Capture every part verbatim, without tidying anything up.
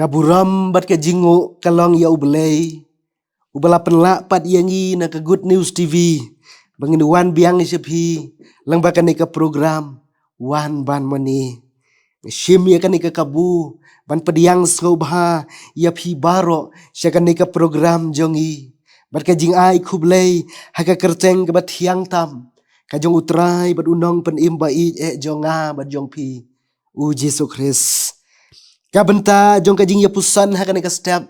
Ka burom bad ka jingnguh ka long ïa U Blei, uba la pynlah pat ïa ngi na ka Good News T V, ba ngin wan biang sha phi lyngba kane ka program Wan Ban Mane. Nga shim ïa kane ka kabu ban pdiang sngewbha ïa phi baroh sha kane ka program jong ngi. Bad ka jingai khublei ha ka kyrteng kaba thiang tam ka jong U Trai bad U Nongpynim ba ïeit eh jong nga bad jong phi, U Jisu Khrist. Ka bynta jong ka jingïapuson ha kane ka step,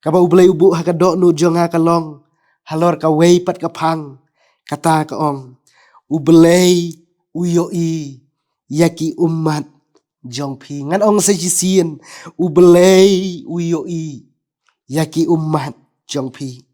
kaba U Blei u buh ha ka dohnud jong nga ka long halor kawei pat ka phang, kata ka ong: U Blei u ïohi ïa ki ummat jong phi. Ngan ong sa shisien: U Blei u ïohi ïa ki ummat jong phi.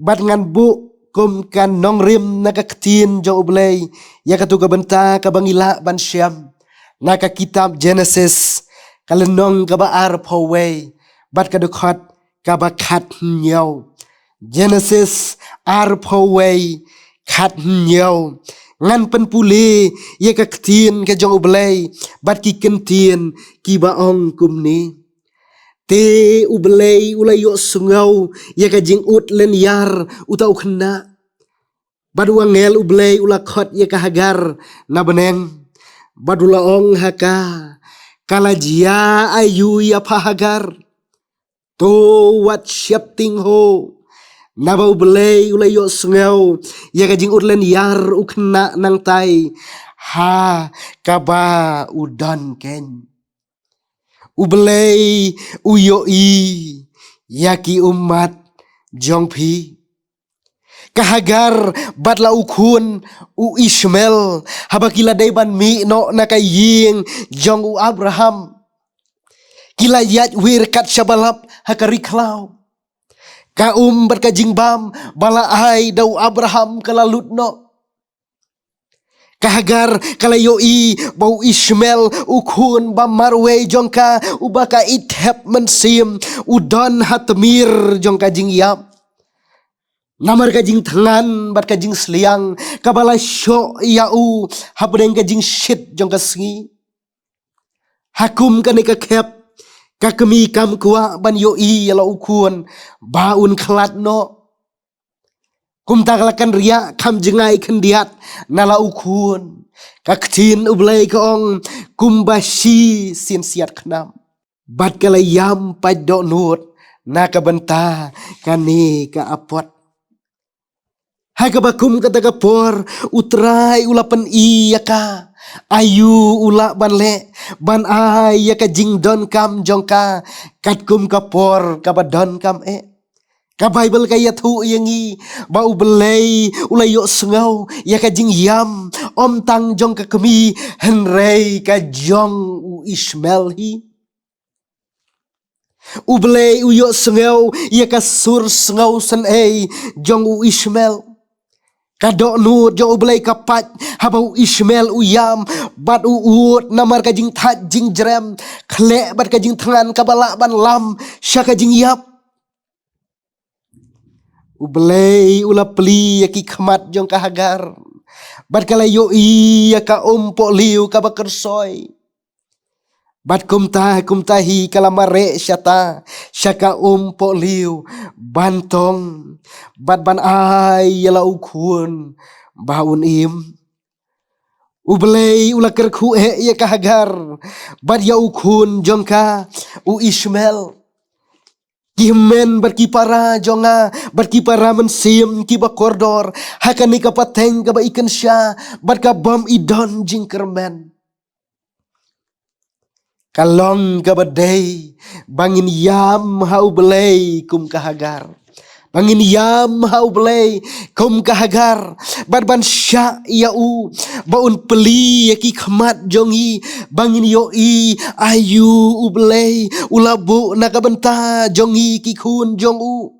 Bad ngan buh kum ka nongrim na ka ktien jong U Blei ïa katu ka bynta kaba ngi lah ban shem na ka kitab Genesis, ka lynnong kaba arphew wei bad ka dkhot kaba khathynñiew. Genesis arphew wei, khathynñiew. Ngan pynpule ïa ka ktien ka jong U Blei bad ki kyntien kiba ong kumne: Te U Blei u la ïohsngew ïa ka jingud lyniar uta u khynnah. Bad u angel U Blei u la khot ïa ka Hagar na bneng, bad u la ong ha ka: Ka la jia aïu ïa pha, Hagar? To wat sheptieng ho, naba U Blei u la ïohsngew ïa ka jingud lyniar u khynnah nangtai ha kaba u don keiñ. U Blei u ïohi ïa ki ummat jong phi. Ka Hagar bad la u khun u Ishmael, haba ki la dei ban mih noh na ka ïing jong u Abraham, ki la ïaid wir kat shaba lap ha ka ri khlaw. Ka um bad ka jingbam ba la ai da u Abraham ka la lut noh. Ka Hagar ka la ïohi ba u Ishmael, u khun ba marwei jong ka, uba ka ïeit thep mynsiem, u don ha tmier jong ka jingïap. Namar ka jingthngan bad ka jingsliang kaba la shoh ïa u hapdeng ka jingshit jong ka sngi. Ha kum kane ka khep, ka kmie kam kwah ban ïohi ïa la u khun ba un khlad noh. Kumta ka la kynriah kham jngai khyndiat na la u khun. Ka ktien U Blei ka ong: Kumba shi sien siat khnam. Bad ka la ïam pait dohnud na ka bynta kane ka apot. Ha kaba kum kata ka por, U Trai u la pyni ïa ka aïu u lah ban leh ban ai ïa ka jingdonkam jong ka katkum ka por kaba donkam eh. Ka Baibl ka ïathuh ïa ngi ba U Blei u la ïohsngew ïa ka jingïam, ym tang jong ka kmie, hynrei ka jong u Ishmael hi. U Blei u ïohsngew ïa ka sur sngewsynei jong u Ishmael. Ka dohnud jong U Blei ka pait haba u Ishmael u ïam bad u ud namar ka jingthait jingjrem, khleh bad ka jingthngan kaba lah ban lam sha ka jingïap. U Blei u la plie ïa ki khmat jong ka Hagar, bad ka la ïohi ïa ka umpohliew kaba kyrsoi. Bad kumta, kumta hi ka la mareh shata sha ka umpohliew ban tong bad ban ai ïa la u khun ba un im. U Blei u la kyrkhu eh ïa ka Hagar bad ïa u khun jong ka, u Ishmael. Ki hynmen bad ki para jong nga bad ki para mynsiem kiba kordor ha kane ka pateng kaba i kynsha bad ka bym i don jingkyrmen. Ka long kaba dei ba ngin ïam ha U Blei kum ka Hagar. Ba ngin ïam ha U Blei kum ka Hagar, bad ban shah ïa u ba un plie ïa ki khmat jong ngi, ba ngin ïohi aïu U Blei u la buh na ka bynta jong ngi ki khun jong u.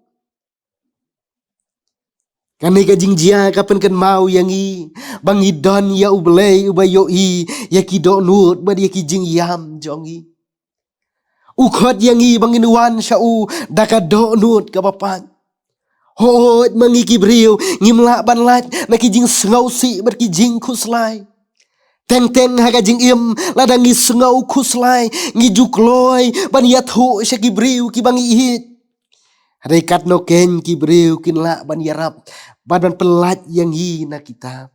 Kane ka jingjia ka pynkynmaw ïa ngi ba ngi don ïa U Blei uba ïohi ïa ki dohnud bad ïa ki jingïam jong ngi. U khot ïa ngi ba ngin wan sha u da ka dohnud kaba pait. Hooid, ma ngi ki briew ngim lah ban lait na ki jingsngewsih bad ki jingkhuslai. Teng teng ha ka jingim, lada ngi sngew khuslai, ngi ju kloi ban ïathuh sha ki briew kiba ngi ïeit. Hynrei katno kein ki briew kin lah ban ïarap bad ban pyllait ïa ngi na kitab.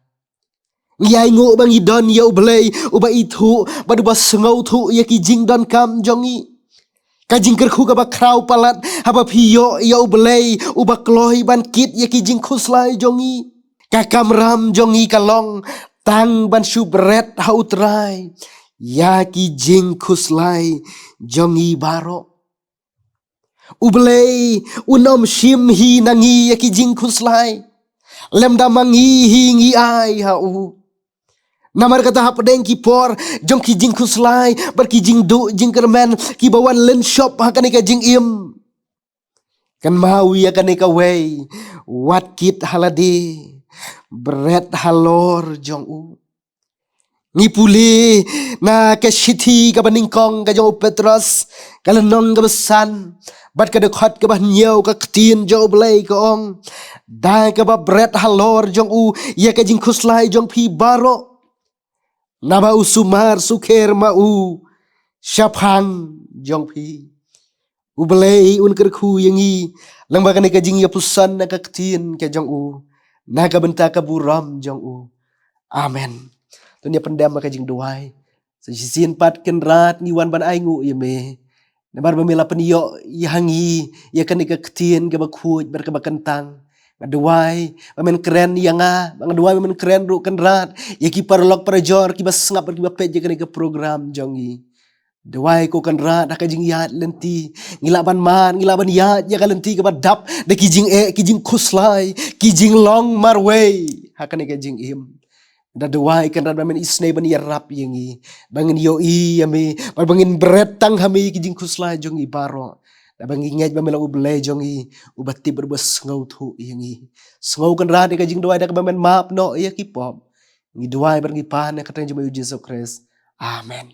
Ngi ainguh ba ngi don ïa U Blei uba ithuh bad uba sngewthuh ïa ki jingdonkam jong ngi. Ka jingkyrkhu kaba khraw palat haba phi ïoh ïa U Blei uba kloi ban kit ïa ki jingkhuslai jong ngi. Ka kamram jong ngi ka long tang ban shu bret ha U Trai ïa ki jingkhuslai jong ngi baroh. U Blei un ym shim hi na ngi ïa ki jingkhuslai, lymda ma ngi hi ngi ai ha u. Namar kata hapdeng ki por jong ki jingkhuslai bad ki jingduh jingkyrmen kiba wan lynshop ha kane ka jingim, kynmaw ïa kane kawei: wat kit ha lade, bret halor jong u. Ngi pule na ka shithi kaba nyngkong ka jong u Petros, ka lynnong kaba san bad ka dkhot kaba hynñiew, ka ktien jong U Blei ka ong: Da kaba bret halor jong u ïa ka jingkhuslai jong phi baroh, naba u sumar sukher ma u shaphang jong phi. U Blei un kyrkhu ïa ngi lyngba kane ka jingïapuson na ka ktien ka jong u, na ka bynta ka burom jong u. Amen. To ngin ïa pyndem ha ka jingduwai. Sa shisien pat Kynrad ngi wan ban ainguh ïa me, namar ba me la pynïoh ïa ngi ïa kane ka ktien kaba khuid bad kaba kyntang. Nga duwai ba men kren ïa nga, ba nga duwai ba men kren ruh Kynrad ïa ki paralok parajor kiba sngap bad kiba peit ïa kane ka program jong ngi. Duwai ko Kynrad, ha ka jingïaid lynti ngi lah ban mad, ngi lah ban ïaid ïa ka lynti kaba dap da ki jingeh, ki jingkhuslai, ki jinglong marwei ha kane ka jingim. Da duwai Kynrad ba men isynei ban ïarap ïa ngi, ba ngin ïohi ïa me, ba, ba ngin bret tang ha me ki jingkhuslai jong ngi baroh. Da ba ngi ngeit ba me long U Blei jong ngi, uba tip bad uba sngewthuh ïa ngi. Sngew Kynrad ïa ka jingduwai da kaba men map noh ïa ki pop. Ngi duwai bad ngi pan ha ka kyrteng jong me U Jisu Khrist. Amen.